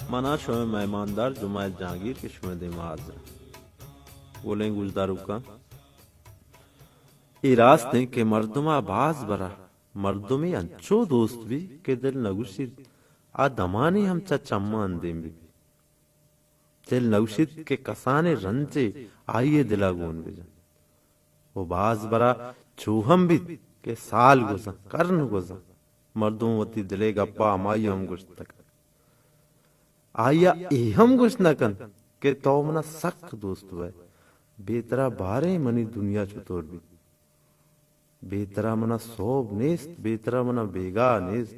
من آں شمئے مہماندار جمعہ جہانگیر کہ شمئے دیما حاضر آں۔ گلیں گوشداروکاں، اے راست انت کہ مردم ءَ باز برا مردمے انچو دوست بی کہ دل نہ گوشیت آ دمانے ہم چہ چماں اندیم بہ بی۔ دل نہ گوشیت کہ کسانیں رنجے آئی ءِ دل ءَ گون بہ جنت۔ و باز برا چو ہم بیت کہ سال گوزاں، کرن گوزاں، مردم وتی دل ءِ گپ ءَ ہمائی ءَ ہم گوشت نہ کنت۔ آئی ءَ اے ہم گوشت نہ کنت کہ تو من ءَ سک دوست بئے، بے ترا باریں منی دنیا چتور بیت۔ بے ترا من ءَ سہب نیست، بے ترا من ءَ بیگاہ نیست،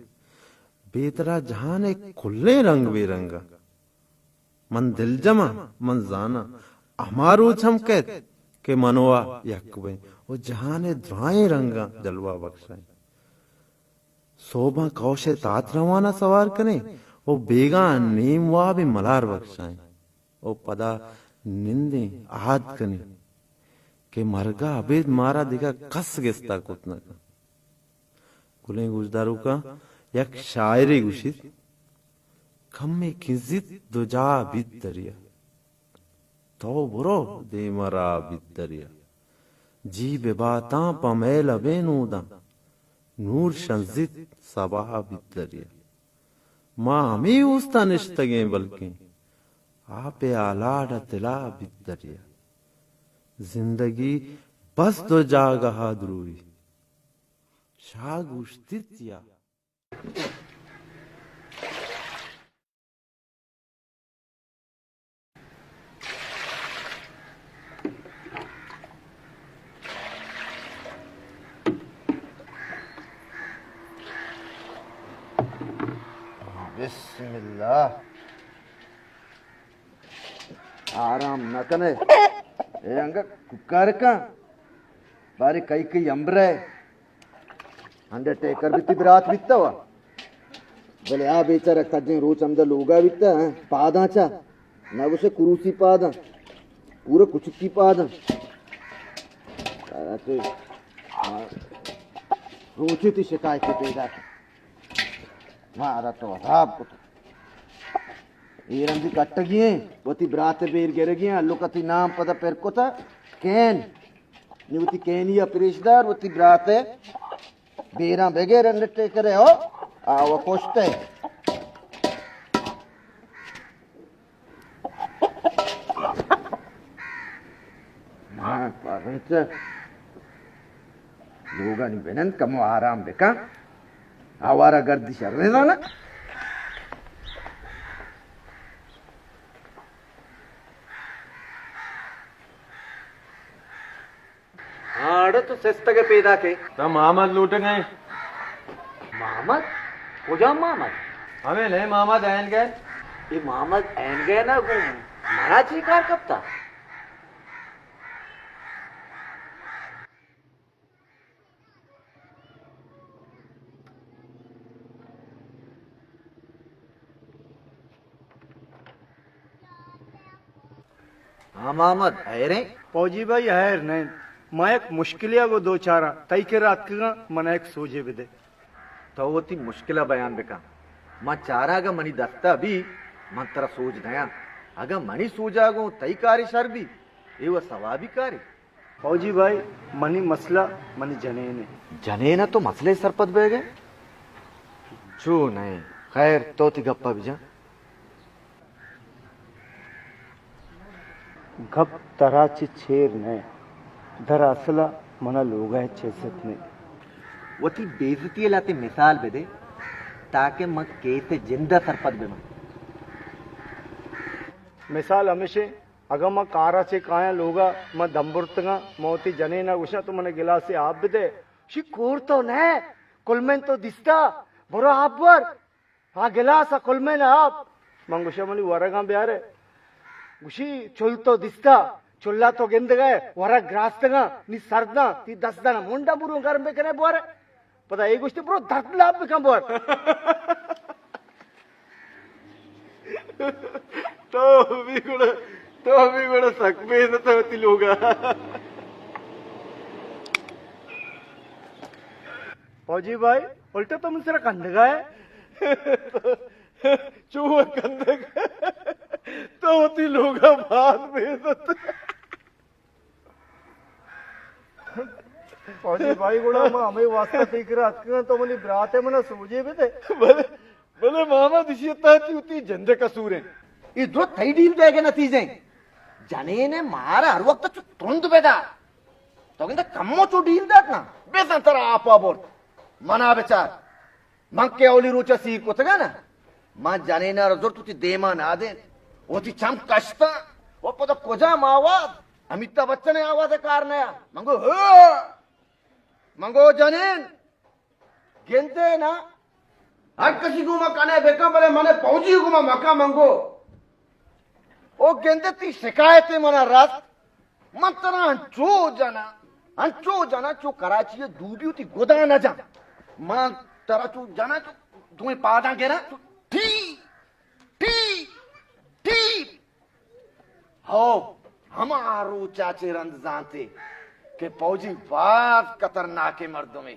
بے ترا جہان ءِ کلیں رنگ بے رنگ ءَ۔ من دلجم آں، من زاناں، ہما روچ ہم کئیت کہ من و آ یک بئیں و جہان ءِ درائیں رنگاں جلوہ بخشائیں۔ سہباں کوش ءِ تاترواں ءَ سوار کنیں و بیگاہ نیم واب ءِ ملار بخشائیں و پدا نندیں، آد کنیں کہ مرگ ءَ ابید مارا دگہ کس گستا کت نہ کنت۔ گلیں گوشداروکاں، یک شاعرے گوشیت، کمے کنزیت دو جاہ بیت دریا۔ تو برو دیم ءَ راہ بیت دریا۔ جی بباتاں پہ مئے لبیں نوداں، نور شنزیت سباہ بیت دریا۔ ما ہمے اوست ءَ نشتگیں بلکیں آپ ءِ آلاڈ ءَ تلاہ بیت دریا۔ زندگی بس دو جاگہ ءَ دروہی، شاہ گوشتیت یا بسم اللہ۔ آرام نہ کنے۔ اے انگت کوکار کن۔ بارے کئی کئی امبرے۔ انڈرٹیکر بیتی برات بیتا وا۔ بلے آ بیچارہ کجیں روچ ہمدا لوگا بیتا، ہاں، پاداں چا۔ نہ گوشے کروسی پاداں۔ پورا کچکی پاداں۔ سارا تو، ہاں، روچے تی شکایت پیدا کی۔ مارا تو عذاب کت۔ اے رندی کٹگی ایں، وتی برات ءِ بیر گرگی ایں، الوکا تی نام پدا پر کتا، کین۔ نی وتی کینی ءَ پریشدار، وتی برات ءِ بیراں بگر انڈرٹیکر ءَ ہو، آ و کشت ءَ۔ ہاں، پرنچ۔ لوگانی بنند کمو آرام بکن۔ آوارہ گردی شر نہ زاناں۔ ہاں، اڑے تو سستگ ءَ پیداک ئے۔ تو محمد لوٹگ ئے؟ محمد؟ کجام محمد؟ ہمے نئے محمد اینگہ۔ اے محمد اینگہ نا گوں منا چی کار کپتا؟ ہاں محمد، ہیریں؟ پوجی بھائی، ہیر نہ انت۔ ما یک مشکلے ءَ گوں دوچاراں، تئی کرا اتکگاں، منا یک سوجے بدے۔ تو وتی مشکل ءَ بیان بکن۔ من چاراں اگاں منی دست ءَ بی، من ترا سوج دیاں۔ اگاں منی سوج ءَ گوں تئی کارے شر بی، اے وَ ثوابی کارے۔ فوجی بھائی، منی مسئلہ منی جنین ءَ۔ جنین ءَ تو مسئلہ ءَ سرپد بیگ ئے؟ چو نہ ایں۔ خیر، تو وتی گپ ءَ بجن۔ گپ ترا چہ چیر نہ ایں۔ دراصل ءَ من ءَ لوگ ءَ ہچ عزت نہ ایں۔ وتی بے عزتی ءِ لہتے مثال بدے، تاکہ من کیس ءِ جند ءَ سرپد بباں۔ مثال ہمیش ایں، اگاں من کار ءَ چہ کایاں لوگ ءَ، من دمبرتگاں، من وتی جنین ءَ گوشاں، تو من ءَ گلاسے آپ بدے۔ شی کور تو نہ، کلمن تو دیستا، برو آپ بور۔ آ گلاس ءَ کلمن ءَ آپ۔ من گوشاں، منی ورگاں بیارے۔ گوشی، چل تو دیستا، چلا تو گندگ ئے، ورگ گراستگاں، نی سرداں، تی دست دانا منڈا برو گرم بکنے بورے۔ پدا اے گوشتے، برو درد لاپ بکن بور۔ تو بھی گڑا، تو بھی گڑا سک بے عزت ئے وتی لوگ ءَ۔ فوجی بھائی، الٹا تو من سرا کندگ ئے۔ چو کندگ۔ تو وتی لوگا باز بے عزت۔ پوجی بھائی، گڑا ما ہمے واسطہ تئی کرا اتکگاں، تو منی برات ئے، منا سوجے بدے۔ بلے، بلے ماما، دشی تہا تی وتی جند قصور ایں۔ اے درو تئی ڈیل دئیگ ءِ نتیجہ ایں۔ جنین ءِ مار ءَ ہر وقت چو ترند بدار۔ تو گندے کمو چو ڈیل دات نا، بزاں ترا آپا برت۔ منا بچار۔ من کہ اولی روچ ءَ سیر کتگ ءَ نا، من جنین ءَ را زرت، وتی دیم ءَ نادینت، وتی چم کشتاں، و پدا کجام آواز؟ امیتابھ بچن ءِ آواز ءَ کار نیا۔ من گو، ہو! من گو، جنین، گندے نا، ہر کسی گوما کنے بکن، بلے من پوجی گوما مکن۔ من گو، او گندے، تی شکایت من ءَ رست، من ترا انچو جناں، انچو جناں، چو کراچی ءِ دوبی وتی گداں نہ جاں۔ من ترا چو جناں، چو دوئیں پاداں گراں، چو ٹھی، ٹھی، ٹھی۔ ہو، ہما روچ ءَ چہ رند زانتے کہ پوجی باز خطرناکیں مردمے۔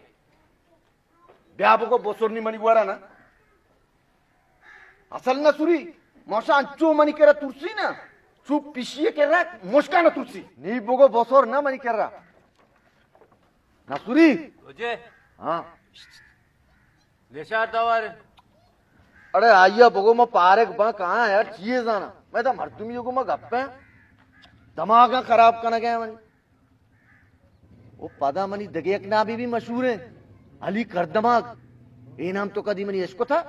بیا بگو بسر نی منی گورا نا۔ اصل نسری، موشا انچو منی کرا ترسی نا، چو پشی کرا مشکا نہ ترسی۔ نی بگو بسر نہ منی کرا۔ نسری۔ بجے۔ ہاں۔ نشار توار۔ اڑے آئیا بگو ما پارک باں کہاں یار، چیے زانا؟ میں تا مردمی گو ما گپیں۔ دماغاں خراب کنگے منی۔ او پدا منی دگہ یک نامے بھی مشہور ایں، علی کردماغ۔ اے نام تو کدی منی اشکتا؟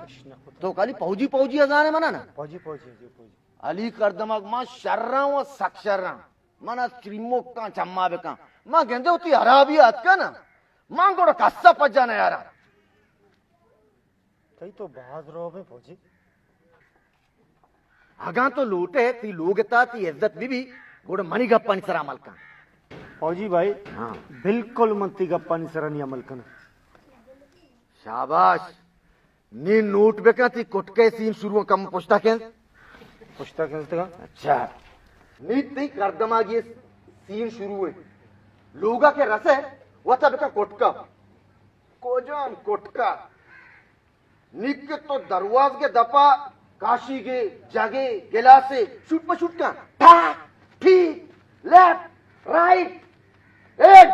تو کالی پوجی پوجی ازانے منا نا؟ پوجی، پوجی، جی، پوجی۔ علی کردماغ ما شراں و سک شراں۔ منا چریموکاں چما بکن۔ ما گندے وتی حرابی اتکا نا۔ من گڑا کسا پجا نیاراں۔ تئی تو باز روب ایں پوجی۔ اگاں تو لوٹے تی لوگ تا تی عزت بی بی، گڑا منی گپانی سرا عمل کن۔ پوجی بھائی، ہاں۔ بالکل من تی گپانی سرا نی عمل کناں۔ شاباش۔ نی نوٹ بکن، تی کٹکے سین شروع کم پشتا کن۔ پشتا کن تگا۔ اچھا۔ نی تی کردماغی سین شروع ایں۔ لوگا کہ رسے، وتا بکن کٹکا۔ کجام کٹکا؟ نی کہ تو دروازگے دپا کاشیگے، جگے، گلاسے، شوٹ پہ شوٹ کن۔ ٹھا، ٹھی، لیفٹ، رائٹ، ہیڈ،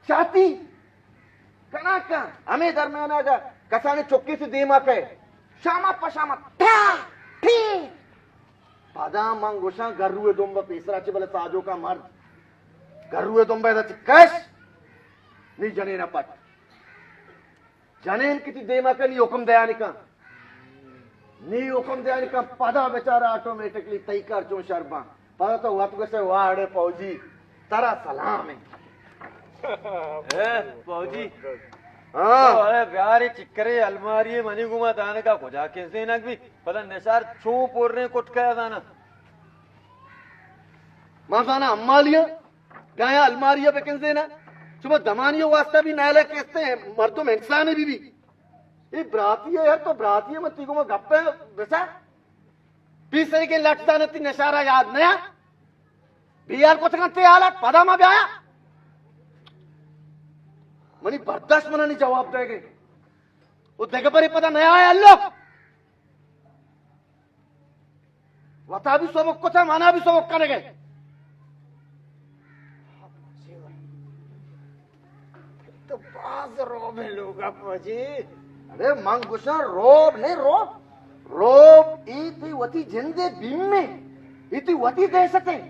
چاتی۔ کنا کن، ہمے درمیانا اگا کسانیں چکے سے دیما کئے۔ شاما پہ شاما، ٹھا، ٹھی۔ پدا من گوشاں گروے دمب پیسرا چہ بلے ساجوکا مرد۔ گروے دمب ادا چہ کش۔ نی جنینا پٹ۔ جنین کہ تی دیما کن، نی حکم دیانی کن۔ نی حکم دیانی کن، پدا بچار آٹومیٹکلی تئی کار چون شر باں۔ پدا تو وت گوشے، واہ اڑے پوجی، ترا سلام ایں۔ اے پوجی۔ ہاں۔ او، اڑے بیاری چکرے الماری منی گوما دانگا کجا کنزینگ بی، پدا نشار چون پوریں کٹکا زانا۔ ما زانا امالیاں۔ بیایا الماری ءَ بکنزینا۔ شما دمانی واسطہ بھی نالائق استیں، مردم انسانے بھی بھی۔ اے براتی ہے یار، تو براتی ہے، من تی گوما گپے بچا۔ پیسری کے لٹ دانے تی نشارہ یاد نیا۔ بیار کو تکن تے حالت پدا ما بیایا۔ منی برداشت منا نی جواب دے گئے۔ وہ دگہ بری پدا نیا ہے اللہ۔ وتا بھی سبک کتا، منا بھی سبک کنگے۔ تو باز روب ہے لوگا پوجی۔ ارے من گوشاں روب نہیں، روب، روب ای تی وتی جندے بیمے، ای تی وتی دہشتے۔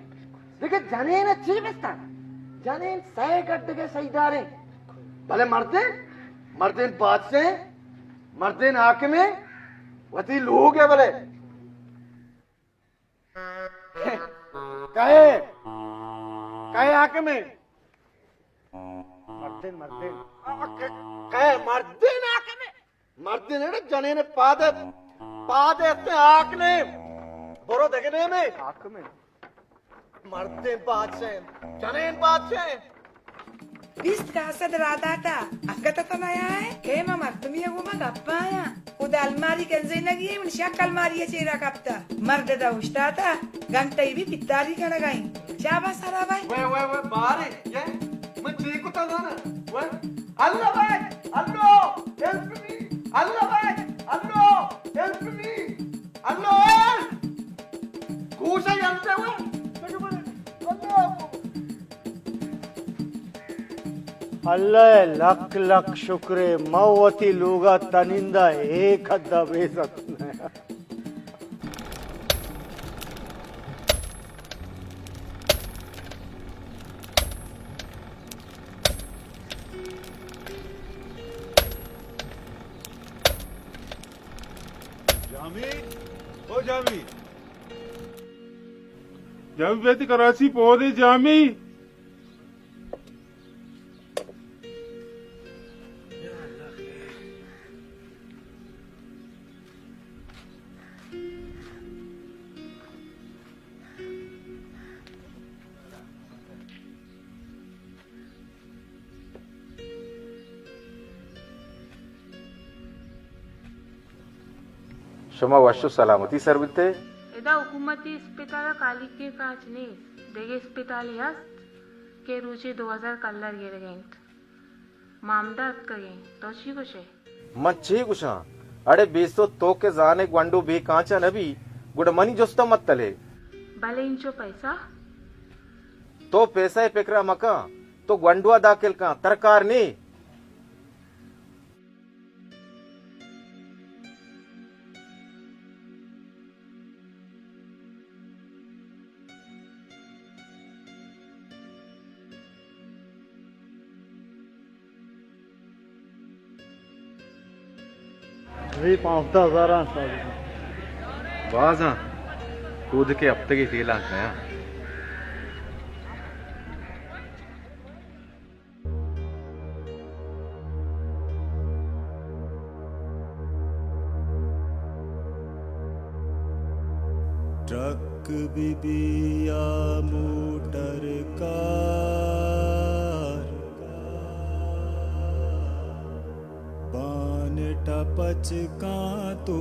دیکھے جنین چی بستا؟ جنین سہ گڈگے سہی دارے۔ بلے مردین، مردین بادشاہ، مردین حاکمے، وتی لوگ ہے بلے۔ کہے؟ کہے حاکمے؟ مردین، مردین۔ کہے مردین حاکمے؟ مردین اڑے جنین پادے، پادے تے حاکمے۔ برو دگہ نیمے۔ حاکمے۔ مردین بادشاہ، جنین بادشاہ۔ بیست کاسد را داتا، انگت اتنا آئے، کہ ما مردمی گوما گپا آیا۔ او دا الماری کنزینگی ہے، من شک الماری چیرا کپتا۔ مرد دا اوشتاتا، گھنٹہ بھی پتاری کنگا ایں۔ شاباش سارا بھائی۔ وے، وے، وے، بارے، یہ، من چی کتا زانا؟ وے، اللہ بھائی، اللہ، help me، اللہ بھائی، اللہ، help me۔ اللہ ءِ لک لک شکرے، من وتی لوگ ءَ تنندہ اے کد ءَ بے ست نہ آں۔ جامی، او جامی۔ جامی بیتی کراچی پودے جامی۔ شما وش و سلامتی سر بیتے۔ ادا حکومتی اسپتال ءَ کالیکیں کاچ نیست، دگہ اسپتالے ہست کہ روچے دو ہزار کلر گرگ ءَ انت۔ مامدہ اتکگیں، تو چی گوشئے؟ من چے گوشاں؟ اڑے بیسو، تو کہ زانئے گونڈو بے کانچا نہ بی، گڑا منی جستا مت تلے۔ بلے انچو پیسہ؟ تو پیسہ ءِ پکرا مکن، تو گونڈوا داخل کن، ترا کار نے۔ اے پانزدہ ہزار آں ساز۔ باز آں۔ کودکے ہپتگے فیل آں کیاں۔ ٹرک بی بی یا موٹر کار، بانٹ ءَ پچ کاں تو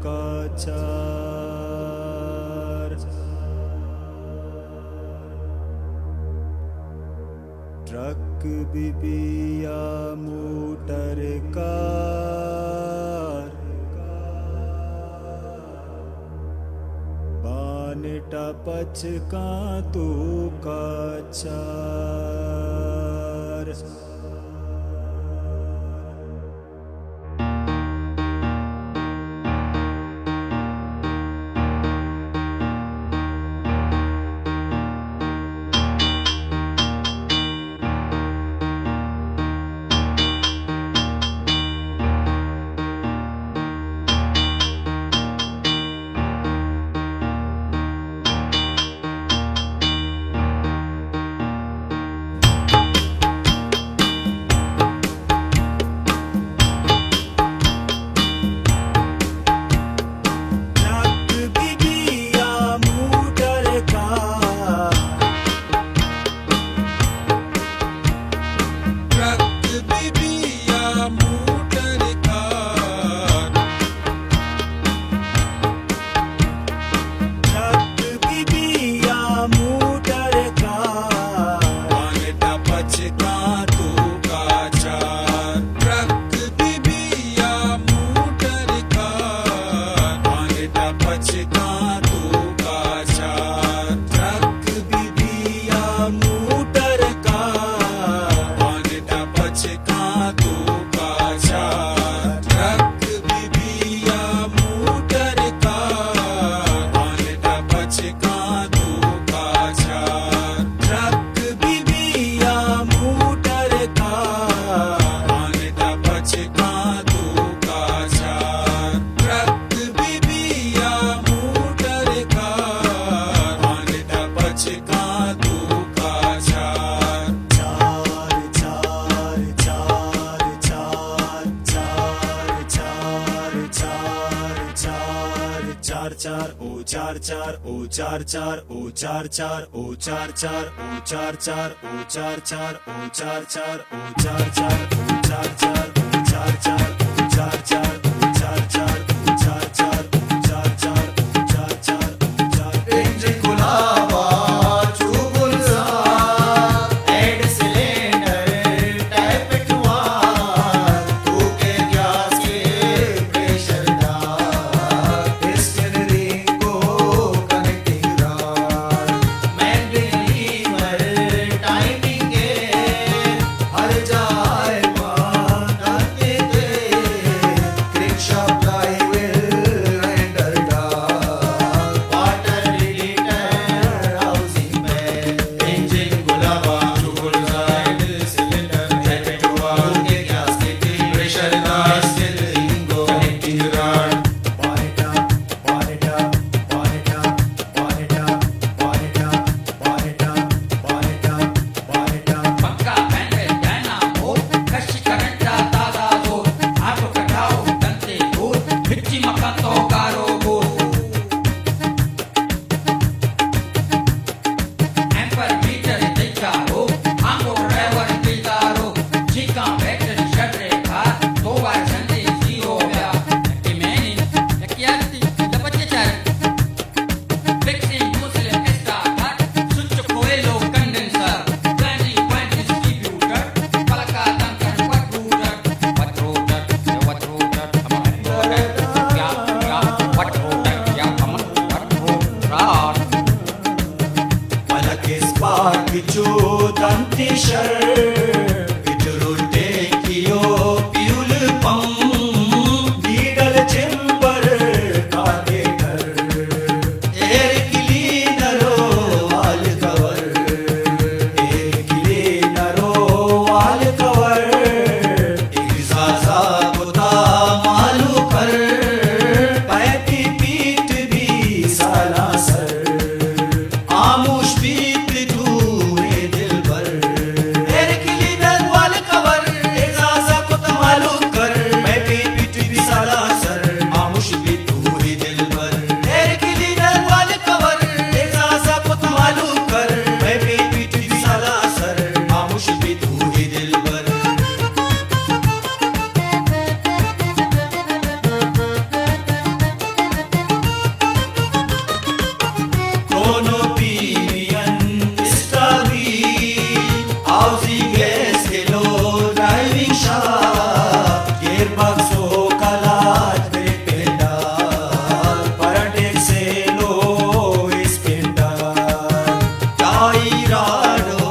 کاچار۔ ٹرک بی بی یا موٹر کار، بانٹ ءَ پچ کاں تو کاچار۔ ٹرک بی بی یا موٹر کار، ٹرک بی بی یا موٹر کار، ٹرک بی بی یا موٹر کار، بانٹ ءَ پچ کاں تو کاچار۔ ٹرک بی بی یا موٹر کار، بانٹ ءَ پچ کاں تو کاچار۔ ٹرک بی بی یا موٹر کار، بانٹ ءَ پچ کاں تو کاچار۔ ٹرک بی بی یا موٹر کار، بانٹ ءَ پچ کاں تو کاچار۔ ٹرک بی بی یا موٹر کار، بانٹ ءَ پچ کاں تو کاچار۔ ٹرک بی بی یا موٹر کار، بانٹ ءَ پچ کاں تو کاچار۔ چار، چار، چار، چار، چار، چار، چار، چار، چار، چار، چار، چار، او چار، چار، او چار، چار، چار، او چار، چار، او چار، چار، او چار، چار، او چار، چار، او چار، چار، او چار، چار، او چار، چار، او چار، چار، او چار، چار، او چار، چار، او چار، چار، او چار، چار۔ انجن گلابا چو گلزار، ایڈ سلینڈر ٹیپ ٹوار، تو کے گیس کے پریشر دار، اسٹیئرنگ کو کنیکٹنگ راڈ، مینڈل لیور ٹائمنگ گیئر، ہر جا پاک چو دنتی شر، پٹرول ٹینکیو fuel pump, needle chamber carburettor, air کلینرو وال کور، ایئر کلینرو وال کور، اگزازا کتا مالو کر، پیپی پیٹ بی سالا سر۔ آموش بیت تو اے دلبر۔ ایر کلینر وال کور، اے زازا کت مالو کر۔ مئے پی پی ٹی وی سالا سر۔ آموش بیت تو اے دلبر۔ ایر کلینر وال کور، اے زازا کت مالو کر۔ مئے پی پی ٹی وی سالا سر۔ آموش بیت تو اے دلبر۔ کونو پی وی این اسٹاری، ہاؤسنگ گیس کلو ڈرائیونگ شاپ، گیئر باکس و کلاچ بریک پینڈا، پرٹیک سیلو اسپینڈا، ٹائی راڈ